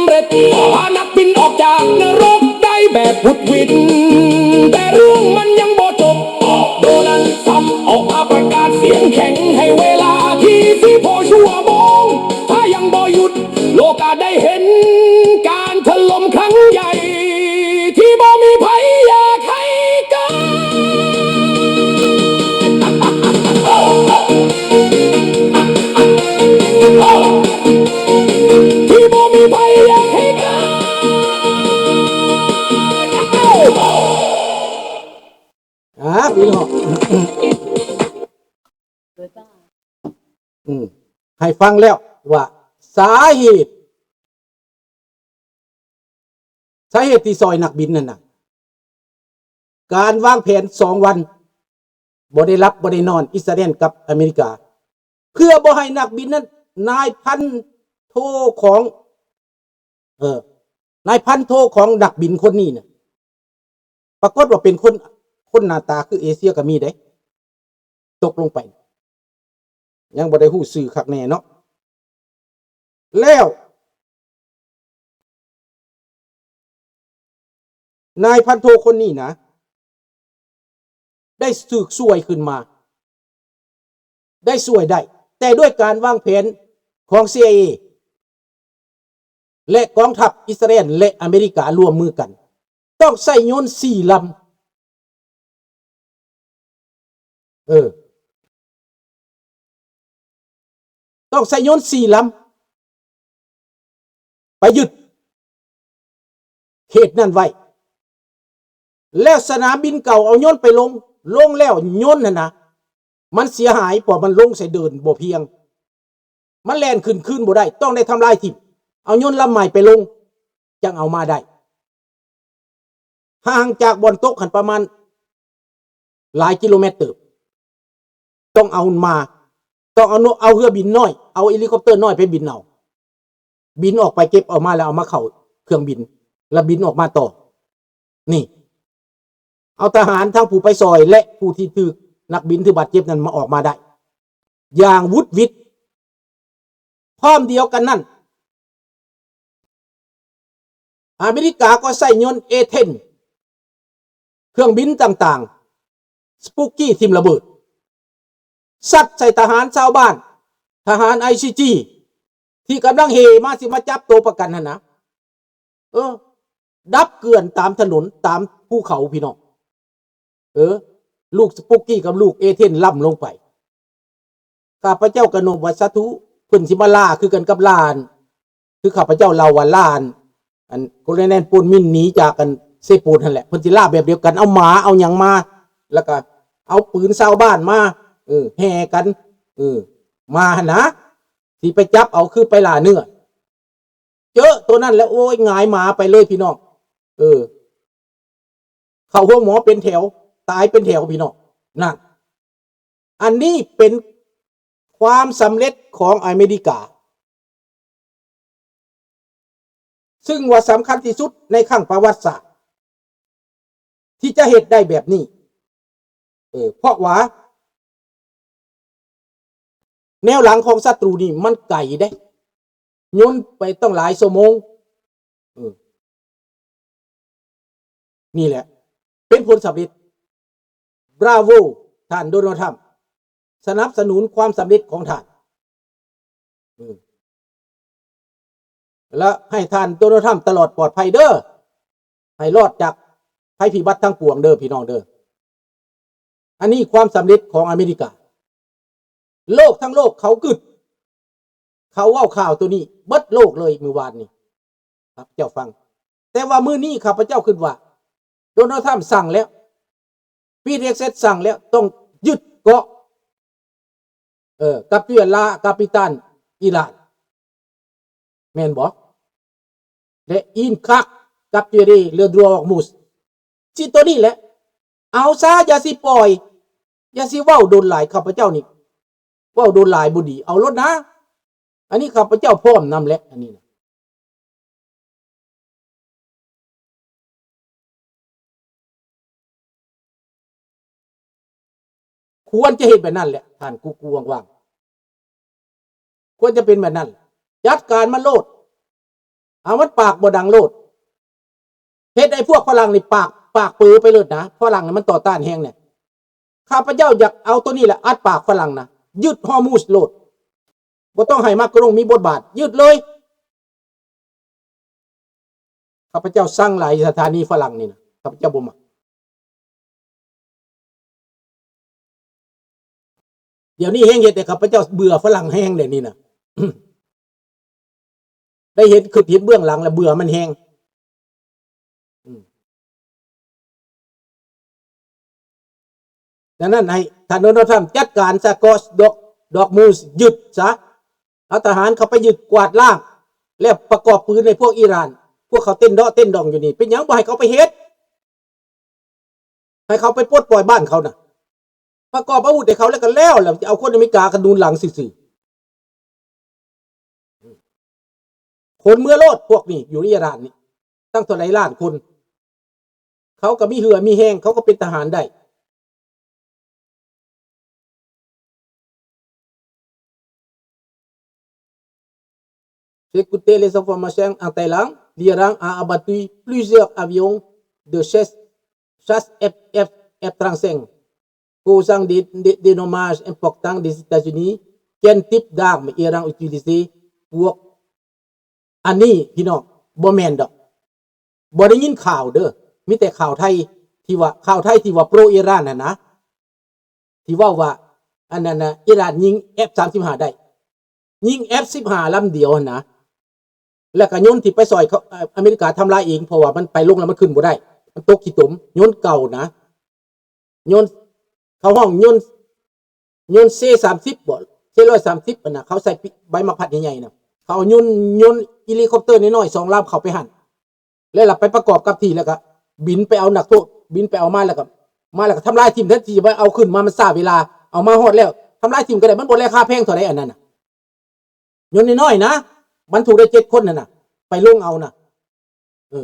ເລັດ ພານັກບິນອອກຈາກນະລົກໄດ້ແບບຫວຸດຫວິດ. ແຕ່ເລື່ອງມັນຍັງບໍ່ຈົບ, ໂດນັລ ທຣຳ ອອກມາປະກາດສຽງແຂງໃຫ້ເວລາທີ່ສິບຫົກຊົ່ວໂມງ. ຖ້າຍັງບໍ່ຢຸດ, ໂລກອາດໄດ້ເຫັນການຖະຫຼົ່ມຄັ້ງໃຫຍ່ທີ່ບໍ່ມີໃຜຢາກໃຫ້ເກີດ. ທີ່ບໍ່ມີໃຜຢາກໃຫ້ເກີດ. ອ່າ ພີ່ນ້ອງ ອືມ ໃຫ້ຟັງແລ້ວວ່າສາເຫດ ສາເຫດທີ່ຊ່ອຍນັກບິນນັ້ນນະ ການວາງແຜນສອງວັນ ບໍ່ໄດ້ຫຼັບບໍ່ໄດ້ນອນ ອິດສະຣາເອນກັບອາເມລິກາ ເພື່ອບໍ່ໃຫ້ນັກບິນນັ້ນ ນາຍພັນໂທຂອງ ເອີ ນາຍພັນໂທຂອງນັກບິນຄົນນີ້ນະ ປາກົດວ່າເປັນຄົນ ຄົນໜ້າຕາຄືເອເຊຍກໍມີເດ້ ຕົກລົງໄປ ຍັງບໍ່ໄດ້ຮູ້ຊື່ຄັກແນ່ເນາະ. ແລ້ວ ນາຍພັນໂທຄົນນີ້ນະ ໄດ້ຖືກຊ່ວຍຂຶ້ນມາ ໄດ້ຊ່ວຍໄດ້ ແຕ່ດ້ວຍການວາງແຜນຂອງ ຊີໄອເອ ແລະ ກອງທັບອິດສະຣາເອນ ແລະ ອາເມລິກາຮ່ວມມືກັນ ຕ້ອງໃຊ້ຍົນສີ່ລຳ ເອີ ຕ້ອງໃຊ້ຍົນສີ່ລຳ ໄປຍຶດເຂດນັ້ນໄວ້ ແລ້ວສະໜາມບິນເກົ່າເອົາຍົນໄປລົງ ລົງແລ້ວຍົນຫັ້ນນະ ມັນເສຍຫາຍ ເພາະມັນລົງໃສ່ເດີ່ນບໍ່ພຽງ ມັນແລ່ນຂຶ້ນຄືນບໍ່ໄດ້ ຕ້ອງໄດ້ທຳລາຍຖິ້ມ ເອົາຍົນລຳໃໝ່ໄປລົງ ຈັ່ງເອົາມາໄດ້ ຫ່າງຈາກບ່ອນຕົກຫັ້ນປະມານຫຼາຍກິໂລແມັດເຕີບ ຕ້ອງເອົາມາ ຕ້ອງເອົາ ເອົາເຮືອບິນນ້ອຍ ເອົາເຮລິຄອບເຕີນ້ອຍໄປບິນເອົາ ບິນອອກໄປເກັບເອົາມາ ແລ້ວເອົາມາເຂົ້າເຄື່ອງບິນ ແລ້ວບິນອອກມາຕໍ່ ນີ້ ເອົາທະຫານທັງຜູ້ໄປຊ່ອຍ ແລະ ຜູ້ທີ່ຖືກນັກບິນຖືກບາດເຈັບນັ້ນມາ ອອກມາໄດ້ຢ່າງຫວຸດຫວິດ. ພ້ອມດຽວກັນນັ້ນ ອາເມລິກາກໍໃຊ້ຍົນເອເທນ ເຄື່ອງບິນຕ່າງໆ ສະປຸກກີ້ຖິ້ມລະເບີດ ຊັດໃສ່ທະຫານຊາວບ້ານ ທະຫານໄອຊີຈີ ທີ່ກຳລັງເຮ່ມາ ຊິມາຈັບໂຕປະກັນຫັ້ນນະ ເອີ ດັບເກືອນຕາມຖະໜົນ ຕາມພູເຂົາ ພີ່ນ້ອງ ເອີ ລູກສະປຸກກີ້ກັບລູກເອເທນລ້ຳລົງໄປ. ຂ້າພະເຈົ້າກໍນຶກວ່າ ສາທຸ ເພິ່ນຊິມາລ່າຄືກັນກັບລ່າ ຄືຂ້າພະເຈົ້າເລົ່າວ່າ ລ່າ ອັນ ໂກລເນນ ໂປນມິນ ໜີຈາກ ອັນ ເຊໂປນຫັ້ນແຫຼະ ເພິ່ນຊິລ່າແບບດຽວກັນ ເອົາໝາເອົາຫຍັງມາ ແລ້ວກໍເອົາປືນຊາວບ້ານມາ ເອີ ແຫ່ກັນ ເອີ ມາຫັ້ນນະ ຊິໄປຈັບເອົາ ຄືໄປລ່າເນື້ອ. ເຈີໂຕນັ້ນແລ້ວ ໂອ້ຍ ຫງາຍໝາໄປເລີຍພີ່ນ້ອງ ເອີ ເຂົ້າໂຮງໝໍເປັນແຖວ ຕາຍເປັນແຖວພີ່ນ້ອງ ນັ້ນ ອັນນີ້ເປັນຄວາມສຳເລັດຂອງອາເມລິກາ ຊຶ່ງວ່າສຳຄັນທີ່ສຸດໃນຄັ້ງປະຫວັດສາດ ທີ່ຈະເຮັດໄດ້ແບບນີ້ ເອີ ເພາະວ່າແນວຫຼັງຂອງສັດຕູນີ້ມັນໄກເດ້ ຍົນໄປຕັ້ງຫຼາຍຊົ່ວໂມງ ເອີ ນີ້ແຫຼະເປັນຜົນສຳເລັດ. ບຣາໂວ ທ່ານໂດນັລ ທຣຳ ສະໜັບສະໜູນຄວາມສຳເລັດຂອງທ່ານ ເອີ ແລະ ໃຫ້ທ່ານໂດນັລ ທຣຳ ຕະຫຼອດປອດໄພເດີ ໃຫ້ລອດຈາກໄພພິບັດທັງປວງເດີ ພີ່ນ້ອງເດີ. ອັນນີ້ຄວາມສຳເລັດຂອງອາເມລິກາ ໂລກທັງໂລກເຂົາກຶດ ເຂົາເວົ້າຂ່າວໂຕນີ້ເບິດໂລກເລີຍມື້ວານນີ້ ຂ້າພະເຈົ້າຟັງ ແຕ່ວ່າມື້ນີ້ຂ້າພະເຈົ້າຄິດວ່າ ໂດນັລ ທຣຳ ສັ່ງແລ້ວ ປີດເອັກເຊັດ ສັ່ງແລ້ວ ຕ້ອງຍຶດເກາະ ເອີ ກາບເຈຍລາ ກາປິຕານ ອີຣານ ແມ່ນບໍ່? ແລະ ອິນຄາກ ກາບເຈຍຣີ ເລດຣັວ ອອກມຸສ ຊິໂຕນີ້ແຫຼະ ເອົາຊະ ຢ່າຊິປ່ອຍ ຢ່າຊິເວົ້າດົນຫຼາຍ ຂ້າພະເຈົ້ານີ້ເວົ້າດົນຫຼາຍບໍ່ດີ ເອົາໂລດນາ ອັນນີ້ຂ້າພະເຈົ້າພ້ອມນຳແຫຼະ ອັນນີ້ນະ ຄວນຈະເຮັດແບບນັ້ນແຫຼະ ທ່ານ ກູກູ ຫວ່າງ ຄວນຈະເປັນແບບນັ້ນ ຈັດການມັນໂລດ ເອົາມັນປາກບໍ່ດັງໂລດ. ເຮັດໃຫ້ພວກຝຣັ່ງນີ້ປາກ ປາກເປີໄປເລີດນະ. ຝຣັ່ງນີ້ມັນຕໍ່ຕ້ານແຮງນະ. ຂ້າພະເຈົ້າຢາກເອົາໂຕນີ້ແຫຼະອັດປາກຝຣັ່ງນະ, ຍຶດຮອມຸດໂລດ. ບໍ່ຕ້ອງໃຫ້ມາກຣອງມີບົດບາດ, ຍຶດເລີຍ. ຂ້າພະເຈົ້າຊັງຫຼາຍສະຖານີຝຣັ່ງນີ້ນະ, ຂ້າພະເຈົ້າບໍ່ມັກ. ດຽວນີ້ແຮງເຮັດໃຫ້ຂ້າພະເຈົ້າເບື່ອຝຣັ່ງແຮງແລ້ວນີ້ນະ. ໄດ້ເຫັນ ຄຶດເຫັນເບື້ອງຫຼັງແລ້ວເບື່ອມັນແຮງ. ອືມ. ດັ່ງນັ້ນໃຫ້ທ່ານໂດນັລ ທຣຳ ຈັດການຊະ ກອດດອກ ດອກມູສ ຍຶດຊະ. ເອົາທະຫານເຂົ້າໄປຍຶດກວາດລ້າງ ແລ້ວປະກອບປືນໃຫ້ພວກອີຣານ. ພວກເຂົາເຕັ້ນເດາະເຕັ້ນດອງຢູ່ນີ້ ເປັນຫຍັງບໍ່ໃຫ້ເຂົາໄປເຮັດ? ໃຫ້ເຂົາໄປປົດປ່ອຍບ້ານເຂົານະ, ປະກອບອາວຸດໃຫ້ເຂົາແລ້ວກໍແລ້ວ, ແລ້ວຈະເອົາຄົນອາເມລິກາກະໜູນຫຼັງຊື່ໆ. ຄົນເມືອໂລດພວກນີ້ຢູ່ໃນອີຣານນີ້ ຕັ້ງເທົ່າໃດລ້ານຄົນ, ເຂົາກໍມີເຫື່ອມີແຮງ, ເຂົາກໍເປັນທະຫານໄດ້. Écoutez les informations en Thaïlande, l'Iran a abattu plusieurs avions de chasse, chasse F, F, F trente-cinq, causant des, des, des dommages importants des États-Unis. Quel type d'armes Iran utilisait pour ອັນນີ້ພີ່ນ້ອງ ບໍ່ແມ່ນດອກ, ບໍ່ໄດ້ຍິນຂ່າວເດີ, ມີແຕ່ຂ່າວໄທທີ່ວ່າ ຂ່າວໄທທີ່ວ່າໂປຣອີຣານຫັ້ນນະ ທີ່ເວົ້າວ່າ ອັນນັ້ນນະ ອີຣານຍິງ F ສາມສິບຫ້າໄດ້, ຍິງ F ສິບຫ້າລຳດຽວຫັ້ນນະ, ແລ້ວກໍຍົນທີ່ໄປຊ່ອຍເຂົາ ອາເມລິກາທຳລາຍເອງ ເພາະວ່າມັນໄປລົງແລ້ວມັນຂຶ້ນບໍ່ໄດ້, ມັນຕົກຂີ້ຕົມ, ຍົນເກົ່ານະ. ຍົນ ເຂົາຮ້ອງຍົນ ຍົນ C ສາມສິບບໍ C ຮ້ອຍສາມສິບຫັ້ນນະ, ເຂົາໃສ່ປິ ໃບໝາກພັດໃຫຍ່ໆນະ, ເຂົາເອົາຍົນ ຍົນເຮລິຄອບເຕີນ້ອຍໆສອງລຳເຂົ້າໄປຫັ້ນ ແລ້ວລະໄປປະກອບກັບທີ່ ແລ້ວກະບິນໄປເອົານັກໂທດ ບິນໄປເອົາມາ ແລ້ວກະ ມາແລ້ວກະທຳລາຍຖິ້ມ. ແທນທີ່ຈະໄປເອົາຂຶ້ນມາ ມັນຊ້າເວລາ, ເອົາມາຮອດແລ້ວ ທຳລາຍຖິ້ມກໍໄດ້, ມັນບໍ່ແລະຄາແພງເທົ່າໃດອັນນັ້ນນະ. ຍົນນ້ອຍໆນະ ບັນທຸກໄດ້ເຈັດຄົນຫັ້ນນະ ໄປລົງເອົານະ. ເອີ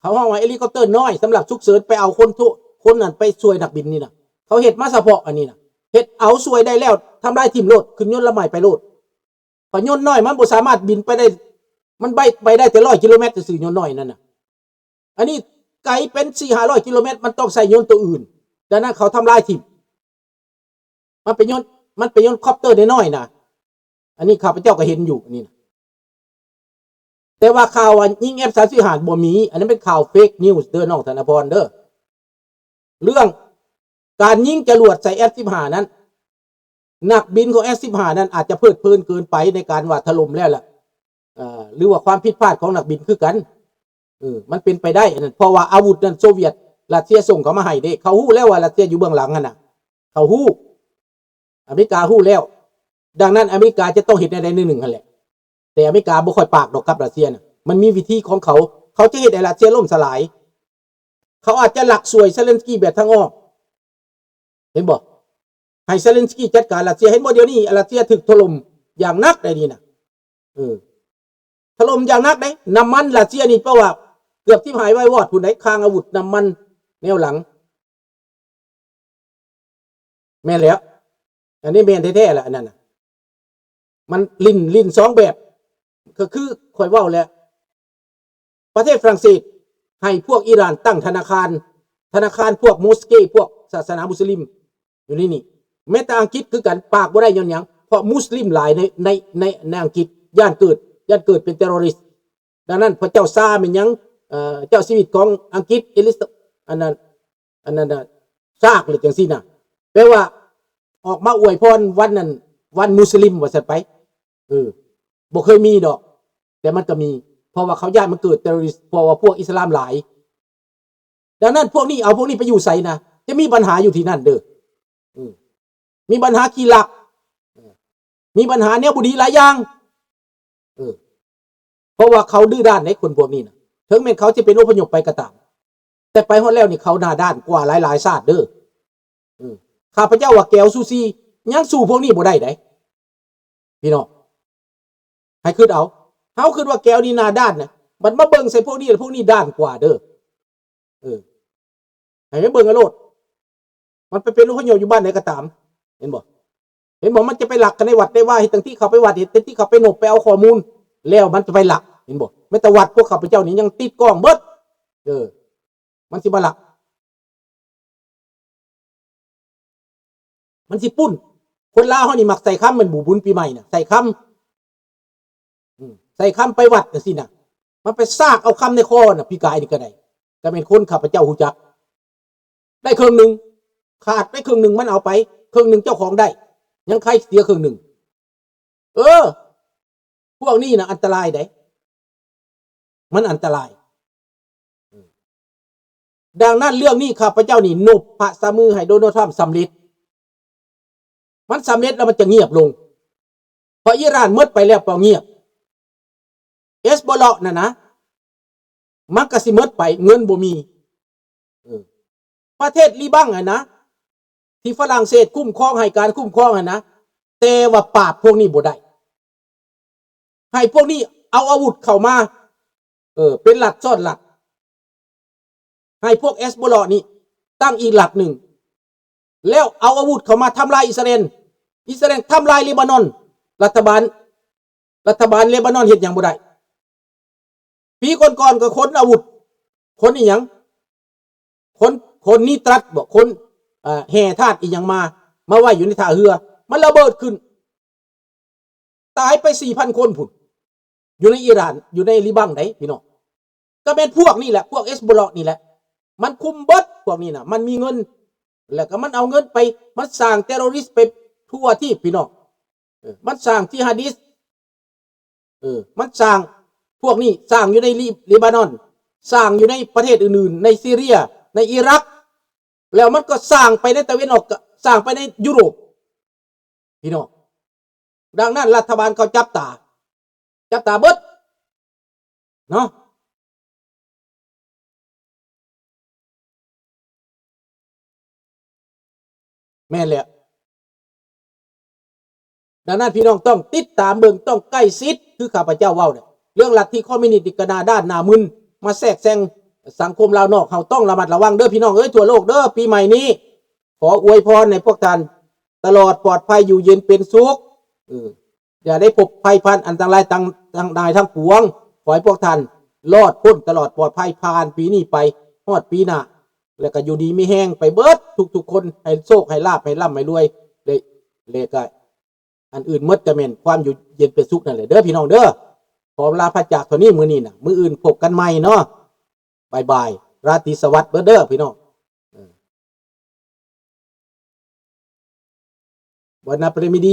ເຂົາຮ້ອງວ່າເຮລິຄອບເຕີນ້ອຍ ສຳລັບສຸກເສີນ ໄປເອົາຄົນໂທ ຄົນນັ້ນໄປຊ່ວຍນັກບິນນີ້ນະ. ເຂົາເຮັດມາສະເພາະອັນນີ້ນະ, ເຮັດເອົາຊ່ວຍໄດ້ແລ້ວ ທຳລາຍຖິ້ມໂລດ, ຂຶ້ນຍົນລຳໃໝ່ໄປໂລດ. ເພາະຍົນນ້ອຍມັນບໍ່ສາມາດບິນໄປໄດ້, ມັນໄປ ໄປໄດ້ແຕ່ຮ້ອຍກິໂລແມັດຊື່ໆ ຍົນນ້ອຍນັ້ນນະ. ອັນນີ້ໄກເປັນສີ່ຫ້າຮ້ອຍກິໂລແມັດ ມັນຕ້ອງໃຊ້ຍົນໂຕອື່ນ, ດັ່ງນັ້ນເຂົາທຳລາຍຖິ້ມ. ມັນເປັນຍົນ ມັນເປັນຍົນຄອບເຕີນ້ອຍໆນະ. ອັນນີ້ຂ້າພະເຈົ້າກໍເຫັນຢູ່ນີ້ນະ. ແຕ່ວ່າຂ່າວວ່າຍິງ F ສາມສິບຫ້າບໍ່ມີ, ອັນນັ້ນເປັນຂ່າວເຟກນິວສ໌ເດີ ນ້ອງທະນະພອນເດີ. ເລື່ອງການຍິງຈະຫຼວດໃສ່ F ສິບຫ້ານັ້ນ, ນັກບິນຂອງ F ສິບຫ້ານັ້ນອາດຈະເພີດເພີນເກີນໄປໃນການວ່າຖະຫຼົ່ມແລ້ວລະ ເອີ ຫຼືວ່າຄວາມຜິດພາດຂອງນັກບິນຄືກັນ. ເອີ ມັນເປັນໄປໄດ້ອັນນັ້ນ, ເພາະວ່າອາວຸດນັ້ນໂຊວຽດ ຣັດເຊຍສົ່ງເຂົ້າມາໃຫ້ເດ້. ເຂົາຮູ້ແລ້ວວ່າຣັດເຊຍຢູ່ເບື້ອງຫຼັງຫັ້ນນະ, ເຂົາຮູ້, ອາເມລິກາຮູ້ແລ້ວ. ດັ່ງນັ້ນອາເມລິກາຈະຕ້ອງເຮັດແນວໃດແນວໜຶ່ງຫັ້ນແຫຼະ. ແຕ່ອາເມລິກາບໍ່ຄ່ອຍປາກດອກກັບຣັດເຊຍນະ, ມັນມີວິທີຂອງເຂົາ, ເຂົາຈະເຮັດໃຫ້ຣັດເຊຍລົ້ມສະຫຼາຍ. ເຂົາອາດຈະລັກຊ່ວຍເຊເລັນສກີແບບທາງອ້ອມ. ເຫັນບໍ່? ໃຫ້ເຊເລັນສກີຈັດການຣັດເຊຍ. ເຫັນບໍ່? ດຽວນີ້ຣັດເຊຍຖືກຖະຫຼົ່ມຢ່າງໜັກໄດ໋ນີ້ນະ. ເອີ ຖະຫຼົ່ມຢ່າງໜັກໄດ໋. ນ້ຳມັນຣັດເຊຍນີ້ ແປວ່າເກືອບຊິຫາຍໄວວອດພຸ້ນໄດ໋, ຄາງອາວຸດ, ນ້ຳມັນແນວຫຼັງ. ແມ່ນແລ້ວ, ອັນນີ້ແມ່ນແທ້ໆລະ ອັນນັ້ນນະ. ມັນຫຼິ້ນ ຫຼິ້ນສອງແບບ, ກໍຄືຂ້ອຍເວົ້າແຫຼະ, ປະເທດຝຣັ່ງເສດໃຫ້ພວກອີຣານຕັ້ງທະນາຄານ, ທະນາຄານພວກມົສເກ, ພວກສາສະໜາມຸສລິມຢູ່ໃນນີ້. ແມ້ແຕ່ອັງກິດຄືກັນ, ປາກບໍ່ໄດ້ຍ້ອນຫຍັງ? ເພາະມຸສລິມຫຼາຍໃນ ໃນ ໃນ ໃນອັງກິດ, ຢ້ານເກີດ ຢ້ານເກີດເປັນເຕັຣໍຣິດ. ດັ່ງນັ້ນ ພະເຈົ້າຊາແມ່ນຫຍັງ? ເອີ ເຈົ້າຊີວິດຂອງອັງກິດ ເອລິສ ອັນນັ້ນ ອັນນັ້ນນະ ຊາກ ຫຼື ຈັ່ງຊີ້ນະ. ແປວ່າອອກມາອວຍພອນວັນນັ້ນ ວັນມຸສລິມວ່າຊັ້ນໄປ. ເອີ ບໍ່ເຄີຍມີດອກ, ແຕ່ມັນກໍມີ, ເພາະວ່າເຂົາຢ້ານມັນເກີດເຕັຣໍຣິດ, ເພາະວ່າພວກອິດສະລາມຫຼາຍ. ດັ່ງນັ້ນ ພວກນີ້ ເອົາພວກນີ້ໄປຢູ່ໃສນະ? ຈະມີບັນຫາຢູ່ທີ່ນັ້ນເດີ. ເອີ ມີບັນຫາຂີ້ລັກ, ເອີ ມີບັນຫາແນວບໍ່ດີຫຼາຍຢ່າງ. ເອີ ເພາະວ່າເຂົາດື້ດ້ານໃດ໋ ຄົນພວກນີ້ນະ, ເຖິງແມ່ນເຂົາຈະເປັນອົບພະຍົບໄປກໍຕາມ, ແຕ່ໄປຮອດແລ້ວນີ້ເຂົາໜ້າດ້ານກວ່າຫຼາຍໆຊາດເດີ. ເອີ ຂ້າພະເຈົ້າວ່າແກວຊູຊີຍັງສູ້ພວກນີ້ບໍ່ໄດ້ໃດ໋ ພີ່ນ້ອງ. ໃຫ້ຄິດເອົາ, ເຮົາຄິດວ່າແກວນີ້ໜ້າດ້ານນະ, ບັດມາເບິ່ງໃສ່ພວກນີ້ແລ້ວ ພວກນີ້ດ້ານກວ່າເດີ. ເອີ ໃຫ້ໄປເບິ່ງເອົາໂລດ, ມັນໄປເປັນອົບພະຍົບຢູ່ບ້ານໃດກໍຕາມ. ເຫັນບໍ່? ເຫັນບໍ່? ມັນຈະໄປລັກກັນໃນວັດໃນວາ, ເຮັດຈັ່ງທີ່ເຂົາໄປວັດ, ເຮັດຈັ່ງທີ່ເຂົາໄປນົບໄປເອົາຂໍ້ມູນ, ແລ້ວມັນຈະໄປລັກ ເຫັນບໍ່? ແມ້ແຕ່ວັດພວກຂ້າພະເຈົ້ານີ້ຍັງຕິດກ້ອງເບິດ. ເອີ ມັນຊິມາລັກ ມັນຊິປຸ້ນ. ຄົນລາວເຮົານີ້ມັກໃສ່ຄຳ ແມ່ນບໍ່? ບຸນປີໃໝ່ນະ ໃສ່ຄຳ ອືມ ໃສ່ຄຳໄປວັດຈັ່ງຊີ້ນະ ມັນໄປຊາກເອົາຄຳໃນຄໍນະ. ປີກາຍນີ້ກໍໄດ້ ກໍແມ່ນຄົນຂ້າພະເຈົ້າຮູ້ຈັກ ໄດ້ເຄິ່ງໜຶ່ງ ຂາດໄປເຄິ່ງໜຶ່ງ ມັນເອົາໄປເຄິ່ງໜຶ່ງ ເຈົ້າຂອງໄດ້ ຍັງໃຄເສຍເຄິ່ງໜຶ່ງ. ເອີ ພວກນີ້ນະອັນຕະລາຍເດ້ ມັນອັນຕະລາຍ. ເອີ ດັ່ງນັ້ນເລື່ອງນີ້ ຂ້າພະເຈົ້ານີ້ນົບພະສະມືໃຫ້ໂດນັລທຣຳສຳເລັດ. ມັນສຳເລັດແລ້ວມັນຈະງຽບລົງ ເພາະອີຣານໝົດໄປແລ້ວກໍງຽບ. ເຮັດໂບລານັ້ນນະ ມັນກໍຊິໝົດໄປ ເງິນບໍ່ມີ. ເອີ ປະເທດລີບັງຫັ້ນນະ ທີ່ຝຣັ່ງເສດຄຸ້ມຄອງ ໃຫ້ການຄຸ້ມຄອງຫັ້ນນະ ແຕ່ວ່າປາບພວກນີ້ບໍ່ໄດ້ ໃຫ້ພວກນີ້ເອົາອາວຸດເຂົ້າມາ ເອີ ເປັນລັດຊ້ອນລັດ ໃຫ້ພວກເຮັດໂບລານີ້ຕັ້ງອີກລັດໜຶ່ງ ແລ້ວເອົາອາວຸດເຂົ້າມາທຳລາຍອິດສະຣາເອນ. ອິດສະຣາເອນທຳລາຍເລບານອນ ລັດຖະບານ ລັດຖະບານເລບານອນເຮັດຫຍັງບໍ່ໄດ້. ປີກ່ອນໆກໍຂົນອາວຸດ ຂົນອີຫຍັງ ຂົນ ຂົນນີຕຣັດບໍ ຂົນ ເອີ ແຮ່ທາດອີຫຍັງມາ ມາໄວ້ຢູ່ໃນທ່າເຮືອ ມັນລະເບີດຂຶ້ນ ຕາຍໄປສີ່ພັນຄົນພຸ້ນ ຢູ່ໃນອີຣານ ຢູ່ໃນລີບັງໃດ໋ພີ່ນ້ອງ. ກໍແມ່ນພວກນີ້ແຫຼະ ພວກເຮັດໂບລານີ້ແຫຼະ ມັນຄຸມເບິດ. ພວກນີ້ນະ ມັນມີເງິນ ແລ້ວກໍມັນເອົາເງິນໄປ ມັນສ້າງເທໂຣຣິສໄປທົ່ວທີບພີ່ນ້ອງ. ເອີ ມັນສ້າງຈິຮາດິດ ເອີ ມັນສ້າງ ພວກນີ້ສ້າງຢູ່ໃນລີ ເລບານອນ ສ້າງຢູ່ໃນປະເທດອື່ນໆ ໃນຊີເຣຍ ໃນອີຣັກ ແລ້ວມັນກໍສ້າງໄປໃນຕາເວັນອອກ ກໍສ້າງໄປໃນຢູໂຣບ ພີ່ນ້ອງ. ດັ່ງນັ້ນລັດຖະບານເຂົາຈັບຕາ ຈັບຕາເບິດເນາະ. ແມ່ນແລ້ວ. ດັ່ງນັ້ນພີ່ນ້ອງຕ້ອງຕິດຕາມເບິ່ງ ຕ້ອງໃກ້ຊິດ ຄືຂ້າພະເຈົ້າເວົ້ານີ້ ເລື່ອງລັດທິຄອມມິວນິດນີ້ກໍໜ້າດ້ານໜ້າມຶນ ມາແຊກແຊງສັງຄົມລາວນອກ. ເຮົາຕ້ອງລະມັດລະວັງເດີພີ່ນ້ອງເອີຍ ທົ່ວໂລກເດີ. ປີໃໝ່ນີ້ ຂໍອວຍພອນໃຫ້ພວກທ່ານຕະຫຼອດປອດໄພ ຢູ່ເຢັນເປັນສຸກ ເອີ ຢ່າໄດ້ພົບໄພພັນອັນຕະລາຍທັງ ທັງຫຼາຍທັງປວງ. ຂໍໃຫ້ພວກທ່ານລອດພົ້ນຕະຫຼອດປອດໄພ ຜ່ານປີນີ້ໄປຮອດປີໜ້າ ແລ້ວກໍຢູ່ດີມີແຮງໄປເບິດທຸກໆຄົນ ໃຫ້ໂຊກໃຫ້ລາບ ໃຫ້ລ່ຳໃຫ້ລວຍ ແລະ ແລະກໍອັນອື່ນໝົດກໍແມ່ນຄວາມຢູ່ເຢັນເປັນສຸກນັ້ນແຫຼະເດີພີ່ນ້ອງເດີ. ຂໍລາພະຈາກເທົ່ານີ້ມື້ນີ້ນະ ມື້ອື່ນພົບກັນໃໝ່ເນາະ. ບາຍບາຍ ລາຕີສະຫວັດເບິດເດີພີ່ນ້ອງ. ເອີ Bon après-midi.